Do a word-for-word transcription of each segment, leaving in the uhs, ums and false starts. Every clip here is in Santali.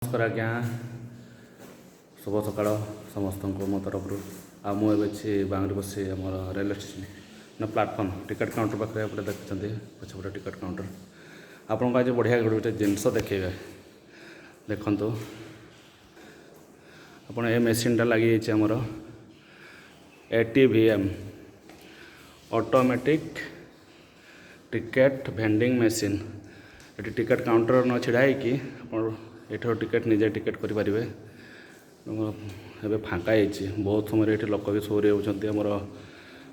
ନମସ୍କାର ଆଜ୍ଞା, ଶୁଭ ସକାଳ ସମସ୍ତଙ୍କୁ ମୋ ତରଫରୁ। ଆଉ ମୁଁ ଏବେ ଅଛି ବାଙ୍ଗରି ବସି ଆମର ରେଲୱେ ଷ୍ଟେସନ, ନା ପ୍ଲାଟଫର୍ମ, ଟିକେଟ୍ କାଉଣ୍ଟର ପାଖରେ ଏପଟେ ଦେଖୁଛନ୍ତି, ପଛପଟେ ଟିକେଟ୍ କାଉଣ୍ଟର। ଆପଣଙ୍କୁ ଆଜି ବଢ଼ିଆ ଗୋଟେ ଗୋଟେ ଜିନିଷ ଦେଖେଇବେ। ଦେଖନ୍ତୁ, ଆପଣ ଏ ମେସିନ୍ଟା ଲାଗିଯାଇଛି ଆମର A T V M, automatic ticket vending machine. ଏଠି ଟିକେଟ୍ କାଉଣ୍ଟର ନ ଛିଡ଼ା ହେଇକି ଆପଣ ଏଠାରୁ ଟିକେଟ୍, ନିଜେ ଟିକେଟ୍ କରିପାରିବେ। ଏବଂ ଏବେ ଫାଙ୍କା ହେଇଛି, ବହୁତ ସମୟରେ ଏଠି ଲୋକ ବି ସୋରେ ହେଉଛନ୍ତି ଆମର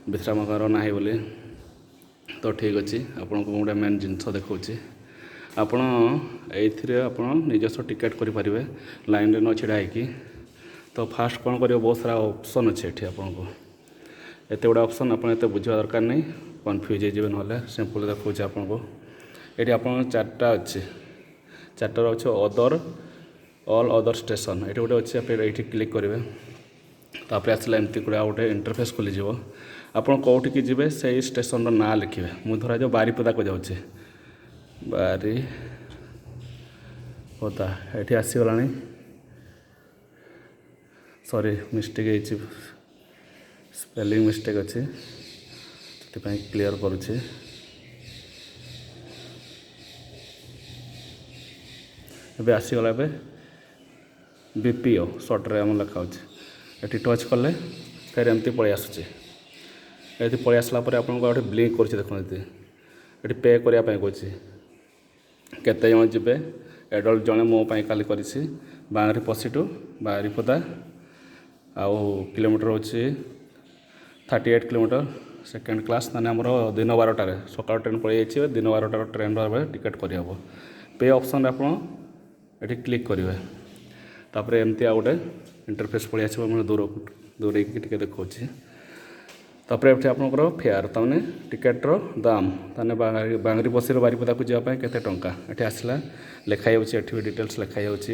ବିଶ୍ରାମଗାର ନାହିଁ ବୋଲି। ତ ଠିକ୍ ଅଛି, ଆପଣଙ୍କୁ ମୁଁ ଗୋଟେ ମେନ୍ ଜିନିଷ ଦେଖାଉଛି। ଆପଣ ଏଇଥିରେ ଆପଣ ନିଜସ୍ୱ ଟିକେଟ୍ କରିପାରିବେ ଲାଇନ୍ରେ ନ ଛିଡ଼ା ହେଇକି। ତ ଫାର୍ଷ୍ଟ କ'ଣ କରିବ, ବହୁତ ସାରା ଅପସନ୍ ଅଛି ଏଠି ଆପଣଙ୍କୁ। ଏତେ ଗୁଡ଼ା ଅପସନ୍, ଆପଣ ଏତେ ବୁଝିବା ଦରକାର ନାହିଁ, କନଫ୍ୟୁଜ୍ ହେଇଯିବେ ନହେଲେ। ସିମ୍ପଲ୍ ଦେଖାଉଛି ଆପଣଙ୍କୁ। ଏଠି ଆପଣଙ୍କ ଚାରିଟା ଅଛି, ଚାରିଟାର ଅଛି ଅଦର, ଅଲ୍ ଅଦର ଷ୍ଟେସନ୍। ଏଠି ଗୋଟେ ଅଛି, ଆପଣ ଏଇଠି କ୍ଲିକ୍ କରିବେ। ତାପରେ ଆସିଲା ଏମିତି ଗୋଟେ ଆଉ ଗୋଟେ ଇଣ୍ଟରଫେସ୍ ଖୋଲିଯିବ। ଆପଣ କେଉଁଠିକି ଯିବେ ସେଇ ଷ୍ଟେସନର ନାଁ ଲେଖିବେ। ମୁଁ ଧରାଯାଉ ବାରିପଦାକୁ ଯାଉଛି, ବାରିପଦା। ଏଠି ଆସିଗଲାଣି, ସରି, ମିଷ୍ଟେକ୍ ହେଇଛି, ସ୍ପେଲିଂ ମିଷ୍ଟେକ୍ ଅଛି, ସେଥିପାଇଁ କ୍ଲିୟର୍ କରୁଛି। ଏବେ ଆସିଗଲା, ଏବେ ବି ପି ଓ ସର୍ଟରେ ଆମର ଲେଖା ହେଉଛି। ଏଠି ଟଚ୍ କଲେ ଫେର୍ ଏମିତି ପଳେଇ ଆସୁଛି। ଏଠି ପଳେଇ ଆସିଲା ପରେ ଆପଣଙ୍କୁ ଆଉ ଗୋଟେ ବ୍ଲିଙ୍କ୍ କରୁଛି, ଦେଖନ୍ତୁ, ଏଠି ଏଠି ପେ କରିବା ପାଇଁ କହୁଛି। କେତେ ଜଣ ଯିବେ? ଆଡଲ୍ଟ ଜଣେ ମୋ ପାଇଁ ଖାଲି କରିଛି, ବାଙ୍ଗରି ପଶି ଟୁ ବାରିପଦା। ଆଉ କିଲୋମିଟର ହେଉଛି thirty eight kilometre, second class, ମାନେ ଆମର ଦିନ ବାରଟାରେ, ସକାଳ ଟ୍ରେନ୍ ପଳେଇ ଯାଇଛି, ଦିନ ବାରଟାର ଟ୍ରେନ୍ର ଏବେ ଟିକେଟ୍ କରିହେବ। ପେ ଅପସନ୍ରେ ଆପଣ ଏଠି କ୍ଲିକ୍ କରିବେ। ତାପରେ ଏମିତି ଆଉ ଗୋଟେ ଇଣ୍ଟରଫେସ୍ ପଳେଇ ଆସିବ। ମୁଁ ଦୂର, ଦୂରେଇକି ଟିକେ ଦେଖାଉଛି। ତାପରେ ଏଠି ଆପଣଙ୍କର ଫେୟାର୍, ତାମାନେ ଟିକେଟ୍ର ଦାମ, ତାମାନେ ବାଙ୍ଗରି, ବାଙ୍ଗରି ବସିରୁ ବାରିପଦାକୁ ଯିବା ପାଇଁ କେତେ ଟଙ୍କା। ଏଠି ଆସିଲା, ଲେଖା ହେଇଯାଉଛି, ଏଠି ବି ଡିଟେଲ୍ସ ଲେଖା ହେଇଯାଉଛି।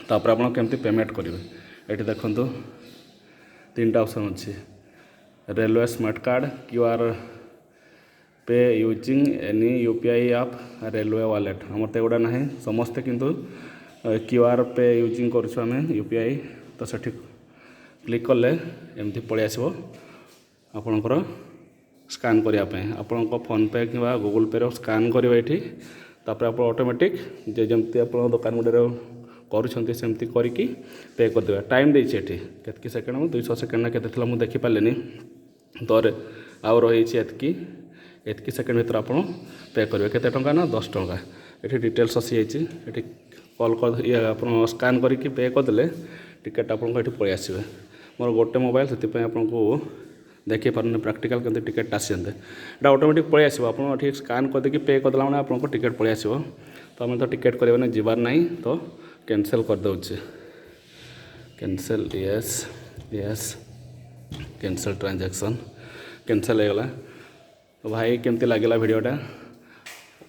ତାପରେ ଆପଣ କେମିତି ପେମେଣ୍ଟ କରିବେ, ଏଠି ଦେଖନ୍ତୁ, ତିନିଟା ଅପସନ୍ ଅଛି। Railway smart card, Q R pay using any U P I app, railway wallet. ଆମର ତ ଏଗୁଡ଼ା ନାହିଁ, ସମସ୍ତେ କିନ୍ତୁ କ୍ୟୁ ଆର୍ ପେ ୟୁଜିଂ କରୁଛୁ ଆମେ, ୟୁ ପି ଆଇ। ତ ସେଠି କ୍ଲିକ୍ କଲେ ଏମିତି ପଳେଇ ଆସିବ ଆପଣଙ୍କର ସ୍କାନ୍ କରିବା ପାଇଁ। ଆପଣଙ୍କ ଫୋନ୍ପେ କିମ୍ବା ଗୁଗୁଲ୍ ପେର ସ୍କାନ୍ କରିବେ ଏଠି। ତାପରେ ଆପଣ ଅଟୋମେଟିକ୍ ଯେ ଯେମିତି ଆପଣ ଦୋକାନ ଗୁଡ଼ାରେ କରୁଛନ୍ତି ସେମିତି କରିକି ପେ କରିଦେବେ। ଟାଇମ୍ ଦେଇଛି ଏଠି କେତିକି ସେକେଣ୍ଡ, ମୁଁ ଦୁଇଶହ ସେକେଣ୍ଡ ନା କେତେ ଥିଲା ମୁଁ ଦେଖିପାରିଲିନି। ତ ରେ-, ଆଉ ରହିଛି ଏତିକି, ଏତିକି ସେକେଣ୍ଡ ଭିତରେ ଆପଣ ପେ କରିବେ। କେତେ ଟଙ୍କା ନା ଦଶ ଟଙ୍କା। ଏଠି ଡିଟେଲ୍ସ ଆସିଯାଇଛି। ଏଠି କଲ୍ କରି, ଇଏ, ଆପଣ ସ୍କାନ୍ କରିକି ପେ କରିଦେଲେ ଟିକେଟ୍ ଆପଣଙ୍କ ଏଠି ପଳେଇ ଆସିବେ। ମୋର ଗୋଟେ ମୋବାଇଲ୍, ସେଥିପାଇଁ ଆପଣଙ୍କୁ ଦେଖେଇ ପାରୁନି ପ୍ରାକ୍ଟିକାଲ୍ କେମିତି ଟିକେଟ୍ଟା ଆସିଛନ୍ତି। ଏଇଟା ଅଟୋମେଟିକ୍ ପଳେଇ ଆସିବ। ଆପଣ ଏଠି ସ୍କାନ୍ କରିଦେଇକି ପେ କରିଦେଲା ମାନେ ଆପଣଙ୍କ ଟିକେଟ୍ ପଳେଇ ଆସିବ। ତ ଆମେ ତ ଟିକେଟ୍ କରିବାନି, ଯିବାର ନାହିଁ, ତ କ୍ୟାନସଲ୍ କରିଦେଉଛି। Cancel, Yes, Yes, cancel transaction, cancel ହେଇଗଲା। ତ ଭାଇ, କେମିତି ଲାଗିଲା ଭିଡ଼ିଓଟା?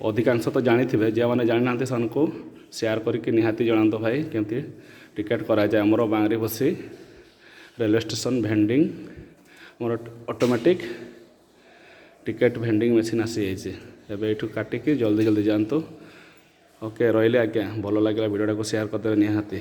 ଅଧିକାଂଶ ତ ଜାଣିଥିବେ, ଯେଉଁମାନେ ଜାଣିନାହାନ୍ତି ସେମାନଙ୍କୁ ସେୟାର କରିକି ନିହାତି ଜଣାନ୍ତୁ ଭାଇ, କେମିତି ଟିକେଟ୍ କରାଯାଏ। ଆମର ବାଙ୍ଗରି ବସି ରେଲୱେ ଷ୍ଟେସନ୍ ଭେଣ୍ଡିଂ, ଆମର ଅଟୋମେଟିକ୍ ଟିକେଟ୍ ଭେଣ୍ଡିଂ ମେସିନ୍ ଆସିଯାଇଛି। ଏବେ ଏଇଠୁ କାଟିକି ଜଲ୍ଦି ଜଲ୍ଦି ଯାଆନ୍ତୁ। ଓକେ, ରହିଲି ଆଜ୍ଞା। ଭଲ ଲାଗିଲା ଭିଡ଼ିଓଟାକୁ ସେୟାର କରିଦେବେ ନିହାତି।